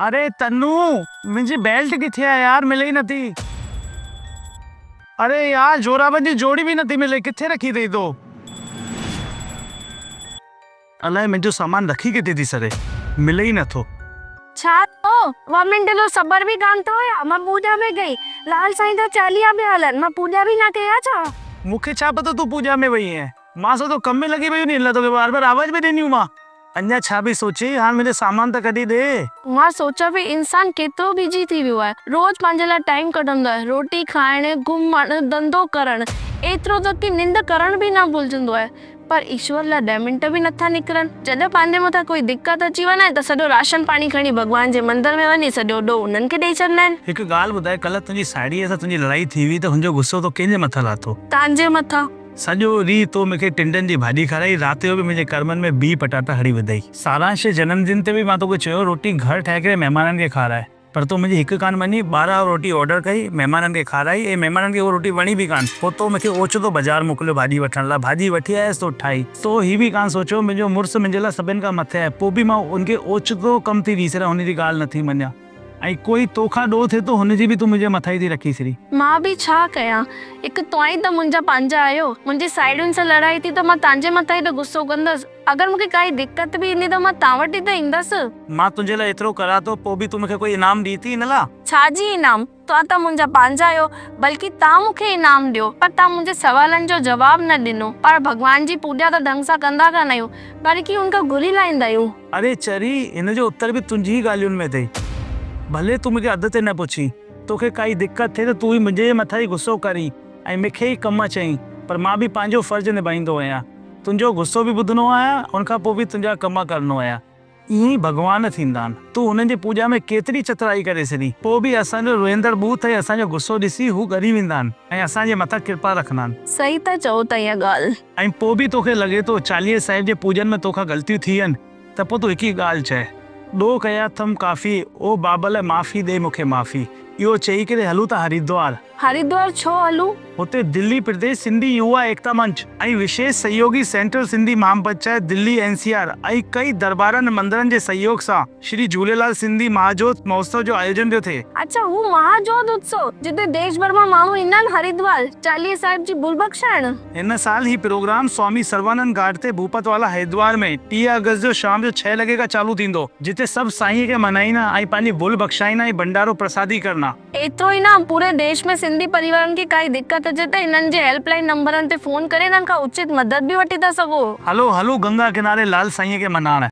اري تنو منهنجي بيلٽ ڪٿي آهي يار ملي ئي نٿي. اري يار جورابن جي جوڙي به نٿي ملي ڪٿي رکي اٿئي تو. الائي منهنجو سامان رکي ڪٿي ٿي سري ملي ئي نٿو. ڇا ٿيو؟ ٻه منٽ جو صبر به ڪانه ٿو يا؟ مان پوڄا ۾ گئي. لال سائين جا چاليها پيا هلن. مان پوڄا به نه ڪئي آ ڇا؟ مون کي ڇا پتو تون پوڄا ۾ وئي هئين. مان سو تو ڪم ۾ لڳي پئي هوندي ان لاء توکي بار بار آواز به ڏنيون مان. اڃا ڇا پئي سوچين، هاڻ منهنجو سامان ته ڪڍي ڏي. مان سوچيان پئي انسان ڪيترو بزي ٿي ويو آهي. روز پنهنجي لاء ٽائيم ڪڍندو آهي. روٽي کائڻ، گهمڻ، ڌنڌو ڪرڻ، ايترو ته ڪي ننڊ ڪرڻ به نه ڀلجندو آهي. پر ايشور لاء ڏهه منٽ به نٿا نڪرن. جڏهن پنهنجي مٿان ڪوئي دقت اچي وڃي ته سڄو راشن پاڻي کڻي ڀڳوان جي مندر ۾ وڃي سڄو ڏوهه انهن کي ڏئي ڇڏندا آهن. هڪ ڳالهه ٻڌاء، ڪلهه تنهنجي ساهيڙيء سان تنهنجي لڙائي ٿي هئي ته هن جو غصو تو ڪنهن جي مٿان لاٿو؟ تنهنجي مٿان. سڄو ڏينهن تو مون کي ٽنڊن جي ڀاڄي کارائي، رات جو به منهنجي ڪرمن ۾ بيهه پٽاٽا هڻي وڌئي. سارانش جي جنم دن تي به مان توکي چيو روٽي گهر ٺاهي ڪري مهمانن کي کارائي، پر تو منهنجي هڪ ڪانه مڃي، ٻاهران روٽي آرڊر ڪئي، مهمانن کي کارائي ۽ مهمانن کي اها روٽي وڻي به ڪانه. پوء تو مون کي اوچتو بازار موڪليو ڀاڄي وٺڻ لاء، ڀاڄي وٺي آيس تو ٺاهي. تو هي به ڪانه سوچيو منهنجو مڙس منهنجي لاء سڀن کان مٿي آهي، پوء به مان ان کي اوچتو ڪم ٿي ڏئي ڇڏيان، هن جي ڳالهه نٿي مڃان. ۽ ڪوئي توکان ڏوهه ٿئي ٿو هن جي به تون منهنجي مٿان ئي ٿي رکي سري. مان به ڇا ڪيان؟ هڪ توهان ئي ته منهنجا پنهنجا آهيو. منهنجي ساهيڙين سان لڙائي ٿي ته مان توهان جي مٿان ئي ته غصو ڪندس. اگر مون کي ڪائي دقت به ايندي ته مان توهان وٽ ئي ته ايندس. مان تنهنجي لاء ايترو ڪران ٿو پوء به تون مون کي ڪوئي انعام ڏين ٿي ان لاء؟ ڇا جي انعام؟ توهان ته منهنجا پنهنجا آهيو. بلڪه توهان مون کي انعام ڏيو. پر توهان منهنجي سوالن جو جواب نه ڏنو. پاڻ ڀڳوان جي پوڄا ته ڍنگ سان ڪندا ڪانه آهيون. بلڪه ان کان گهري لاهيندا آهيون. اڙي چري، هن جو اتر به تنهنجي ئي ڳالهين ۾ اٿئي. ڀلي تون مون کي اڌ تي نه پڇين. توکي ڪائي دقت ٿئي ته تون ئي منهنجي مٿان ئي غصو ڪرين ۽ مون کي ئي ڪم چئين، پر مان به پنهنجو فرض نڀائيندو آهيان. تنهنجو غصو به ٻڌندو آهيان، ان کان پوء به تنهنجا ڪم ڪرندو آهيان. ائين ئي ڀڳوان ٿيندا آهن. تون هنن جي پوڄا ۾ ڪيتري چترائي ڪري ڇڏين، پوء به اسان جو روئندڙ ٻوٿ ۽ اسان جو غصو ڏسي هو ڳري ويندا آهن ۽ اسان جي مٿان ڪرپا رکندا آهن. صحيح ٿا چئو ته اها ڳالهه. ۽ پوء به توکي لڳي ٿو چاليهه صاحب جي پوڄن ۾ توکان غلطيون ٿي آهن ته پوء تون هڪ ئي ڳالهه چئه، ڏوهه ڪيا اٿم ڪافي، او بابل معافي ڏي مون کي معافي. اهو چئي ڪري هلون ٿا هريدوار. هريدوار ڇو هلون؟ هتي دلي پرديش سنڌي يووا ايڪتا منچ ۽ وشيش سهيوگي سينٽرل سنڌي مهاپنچائت دلي اين سي آر ۽ ڪئي دربارن ۽ مندرن جي سهيوگ سان شري جهوليلال سنڌي مهاجوت مهوتسو جو آيوجن پيو ٿئي. اڇا هو مهاجوت اتسو جتي ديش ڀر مان ماڻهو ايندا آهن هريدوار چاليهه صاحب جي ڀل بخشائڻ. هن سال هي پروگرام سوامي سروانند گهاٽ تي ڀوپت والا هردوار ۾ 30 آگسٽ جو شام جو ڇهه لڳي کان چالو ٿيندو جتي سڀ سائين کي منائيندا ۽ پنهنجي ڀل بخشائيندا ۽ ڀنڊارو پرسادي ڪرندا. ايترو ئي نه پوري ديش ۾ سنڌي پريوارن کي ڪائي دقت اچي ته هنن جي هيلپ لائين نمبرن تي فون ڪري هنن کان اچت مدد به وٺي ٿا سگهو. هلو هلو گنگا ڪناري لال سائين کي منائڻ.